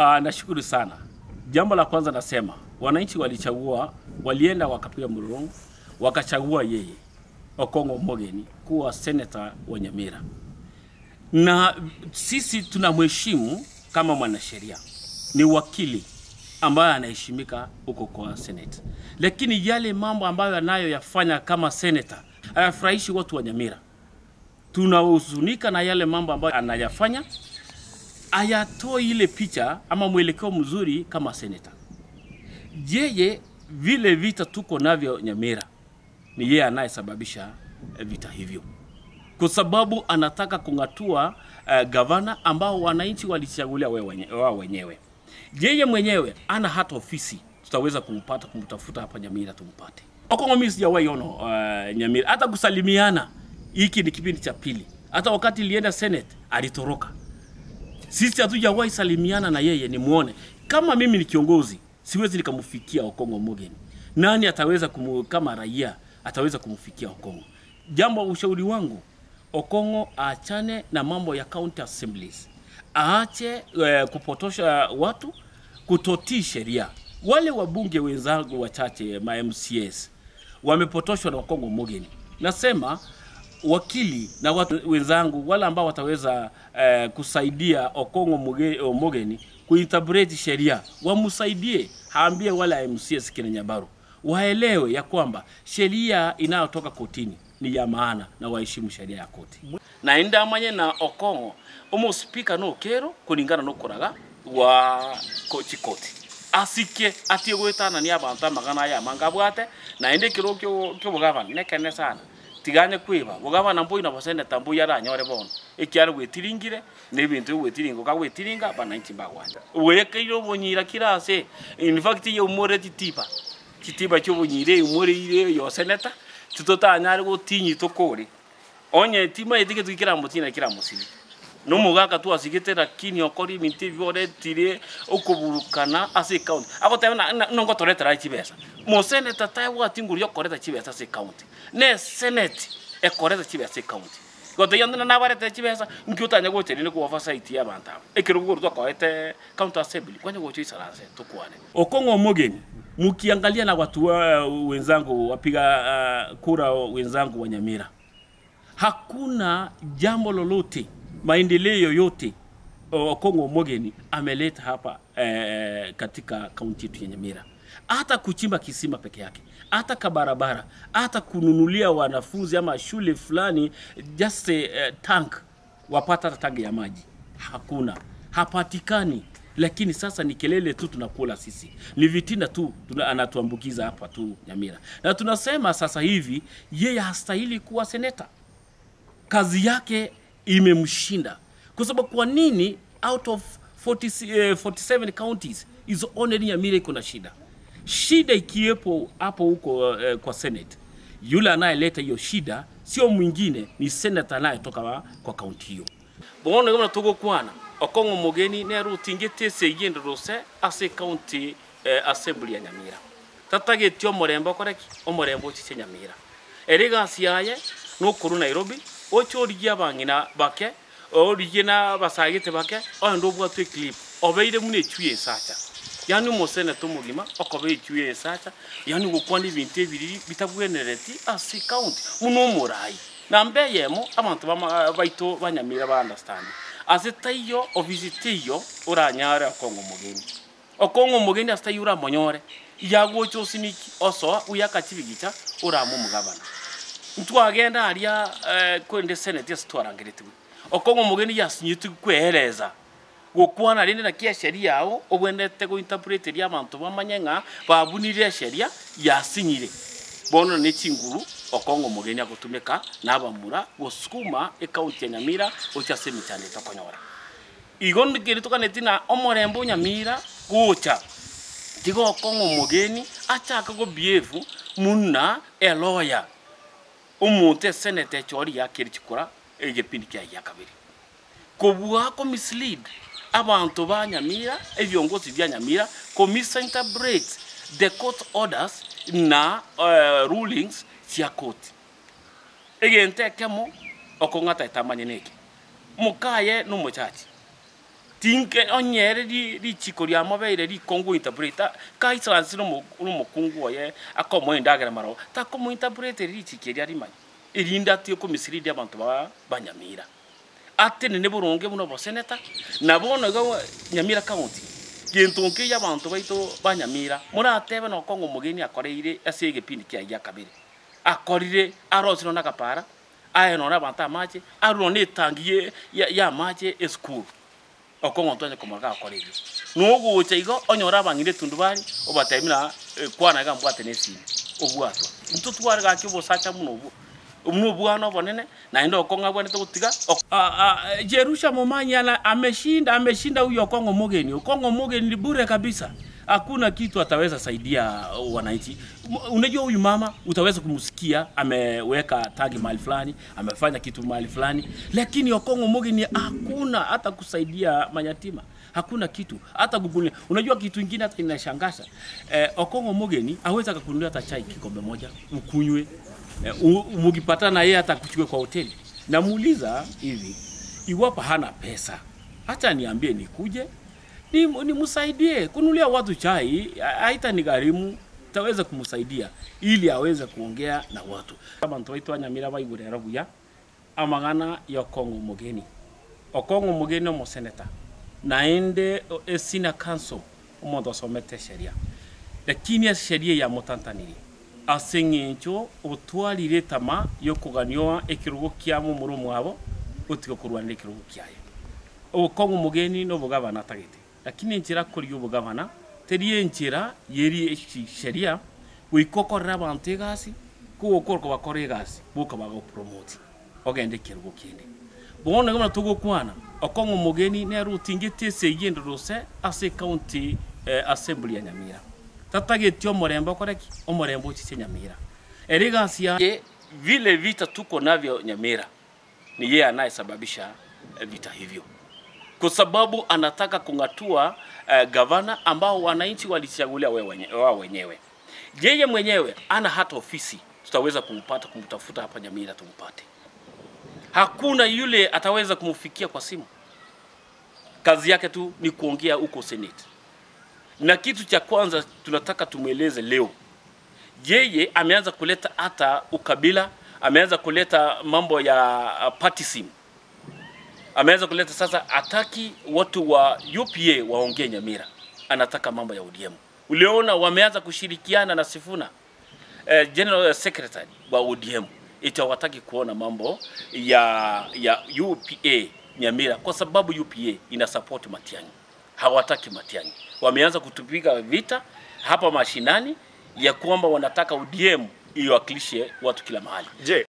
Ah, nashukuru sana. Jambo la kwanza nasema wananchi walichagua, walienda wakapiga mlolongo, wakachagua yeye Okong'o Omogeni kuwa seneta wa Nyamira, na sisi tunamheshimu kama mwanasheria, ni wakili ambaye anaheshimika huko kwa senate, lakini yale mambo ambayo anayoyafanya kama seneta hayafurahishi watu wa Nyamira. Tunahuzunika na yale mambo ambayo anayafanya, hayatoi ile picha ama mwelekeo mzuri kama seneta. Yeye vile vita tuko navyo Nyamira, ni yeye anayesababisha vita hivyo, kwa sababu anataka kung'atua gavana ambao wananchi walichagulia wao wenyewe. Yeye mwenyewe ana hata ofisi tutaweza kumpata kumtafuta hapa Nyamira tumpate. Okong'o mimi sijawahi ona Nyamira hata kusalimiana. Hiki ni kipindi cha pili. Hata wakati ilienda Senate alitoroka. Sisi hatujawahi salimiana na yeye nimuone. Kama mimi ni kiongozi, siwezi nikamfikia Okong'o Omogeni. Nani ataweza kumu, kama raia ataweza kumfikia Okong'o? Jambo, ushauri wangu, Okong'o aachane na mambo ya county assemblies, aache kupotosha watu, kutotii sheria. Wale wabunge wenzangu wachache ma MCAs wamepotoshwa na Okong'o Omogeni. Nasema wakili na watu wenzangu wale ambao wataweza kusaidia Okong'o Omogeni kuinterpret sheria, wamsaidie, haambie wale MCAs kina Nyabaru waelewe ya kwamba sheria inayotoka kotini ni ya maana na waheshimu sheria ya koti. Na indamanye na Okong'o omo speaker no kero kulingana no koraga wa chikoti asike atie gwetana ni abantu amagana aya mangabwate na ende kiro kyo bogavana nekene sana tiganye kwiba bogavana mbui na boseneta mbui aranyore bono ekiaro gwetiringire na ebinto gwetiringa okagwetiringa bananchi mbagwanja wekeire obonyira kira ase. In fact yaumore chitiba chitiba chiobonyira eumoreire yo seneta titotanyare gotinyi tokore onye timaete gento keramotina keramosibi nomogaka twasigete, lakini okori ebinto ebi oretire okoburukana ase ecounty agoteba nongotoretera chibesa. Moseneta tabwati nguru yokoreta chibesa ase ecounty, ne senate ekoreta chibesa ecounty gotebia onde nabarete chibesa nki otanya gocha rinde ko oversight ya abanto aba ekero korwa twakoete county assembly kwanya gocha oisaranse tokwane. Okong'o Omogeni, mukiangalia na watu wenzangu wapiga kura wenzangu wa Nyamira, hakuna jambo lolote maendeleo yoyote Okong'o Omogeni ameleta hapa katika kaunti yetu ya Nyamira. Hata kuchimba kisima peke yake, hata kabarabara, hata kununulia wanafunzi ama shule fulani just tank, wapata hata tangi ya maji hakuna, hapatikani. Lakini sasa ni kelele tu tunakula sisi, ni vitina tu anatuambukiza hapa tu Nyamira, na tunasema sasa hivi yeye hastahili kuwa seneta. Kazi yake imemshinda. Kwa sababu kwa nini out of 47 counties is only Nyamira iko na shida? Shida ikiwepo hapo huko kwa Senate, yule anayeleta hiyo shida sio mwingine, ni senator anayetoka kwa kaunti hiyo. Bono kama tugokwana Okong'o Omogeni nerutingete ase rose ase county assembly ya Nyamira tatageti omorembe okoreki omorembe ochiche Nyamira ere gasi yaye nokoru Nairobi ochorigia abang'ina bake origie na abasagete bake oende obwatwe eclip obeire muna echui esacha, yaani omoseneta omogima okoba echui esacha, yaani gokwana ebinto ebiriri bitabwenereti ase county muna omorai namba eyemo abanto baito ba Nyamira ba understand ase taiyo ofisi teiyo oranyare Okong'o Omogeni. Okong'o Omogeni ase taiyo oramonyore yagocha osiniki osoa uyaka chibigicha orama omogabana. Ntwagenda aria kwende senate ase twarangeretigwe Okong'o Omogeni yasinyeti kwereza gokwana rende naki esheria yao obwenerete gointerpreteria abanto bamanye ng'a babunire esheria yasinyire. Bono ne chinguru Okong'o Omogeni agotumeka na abamura gosukuma ekaunti ya Nyamira gocha ase emechando etokonyora. Igo nkeri tokaneti na omorembe o Nyamira gocha tiga Okong'o Omogeni achake gobehave muna eloya omonto eseneta echori yakeri chikura egepindi kiaye gia kabere kobua ko mislead abantu ba Nyamira, ebiongozi bya Nyamira ko misinterpret the court orders na rulings chia court. Egento ekemo Okong'o ataetamanye neke mokaye nomochachi. Tinke onye ere ri richiko riamobeire rikongu interpret kaisaranse na omo na omokungu oye akomoa endagera marogo, takomointerpreteri richiko erio arimanye, erinde atige komislead abanto ba ba Nyamira. Atenene boronge buna oboseneta, na bono iga Nyamira county, gento nkeiyo abanto baito ba Nyamira, moratebe nokong'u omogeni akoreire ase egepindi kiaye gia kabere, akorire arosire nonye na akapara, aye nonye abanto amache, arure nonye etangi ye ya y'amache esukuru, okong'u ntwanye komora gakora ebio. Nogocha igo, onyore abang'ina etundubari, obatebi ng'a kwana iga mbwate na esimi, obwatwa. Ntotware gaki obosacha buna obwo, buna obwana obonene, naende okong'u abwenerete gotiga Jerusha Momanyi ana ameshinda ameshinda huyo Okong'o Omogeni, Okong'o Omogeni ni bure kabisa, hakuna kitu ataweza saidia wananchi. Unajua huyu mama utaweza kumsikia ameweka tangi mahali fulani, amefanya kitu mahali fulani, lakini Okong'o Omogeni hakuna hata kusaidia mayatima, hakuna kitu hata kukununulia. Unajua kitu ingine hata inashangaza eh, Okong'o Omogeni hawezi akakununulia hata chai kikombe moja ukunywe eh, mukipatana na yeye hata akuchukue kwa hoteli. Namuuliza hivi, iwapo hana pesa, acha niambie nikuje nimsaidie kununulia watu chai, haitanigharimu, taweza kumsaidia ili aweze kuongea na watu. Abanto baito ba Nyamira baigure ero buya amang'ana ya Okong'o Omogeni. Okong'o Omogeni omoseneta, naende esenior counsel, omonto osomete esheria. Lakini esheria eye yamotantaniri ase eng'encho otwarire etama y'okoganioa ekerogo kia momura omwabo, otiga korwanera ekerogo kiaye. Obokong'u omogeni na obogabana atagete, lakini enchera akorigia obogabana teri enchera ye sheria, goika okorere abanto egasi, kogokora kobakora egasi boka bagopromote ogende ekerogo kende. Bono iga buna togokwana, okong'u omogeni nere otingeti esegi ende rose ase ecounty assembly ya Nyamira. Tatageti omorembe okore ki? Omorembe ochiche Nyamira. Ere egasi yaye vile vita tuko navyo Nyamira. Ni yeye anayesababisha vita hivyo kwa sababu anataka kung'atua gavana ambao wananchi walichagulia wao wenyewe. Yeye mwenyewe ana hata ofisi tutaweza kumpata kumtafuta hapa Nyamira tumpate. Hakuna yule ataweza kumfikia kwa simu. Kazi yake tu ni kuongea huko Senate. Na kitu cha kwanza tunataka tumweleze leo, yeye ameanza kuleta hata ukabila, ameanza kuleta mambo ya partyism, ameanza kuleta sasa, hataki watu wa UPA waongee Nyamira, anataka mambo ya ODM. Uliona wameanza kushirikiana na Sifuna General Secretary wa ODM, eti hawataki kuona mambo ya UPA Nyamira kwa sababu UPA ina support Matiang'i, hawataki Matiang'i. Wameanza kutupiga vita hapa mashinani ya kwamba wanataka ODM iwakilishe watu kila mahali. Je,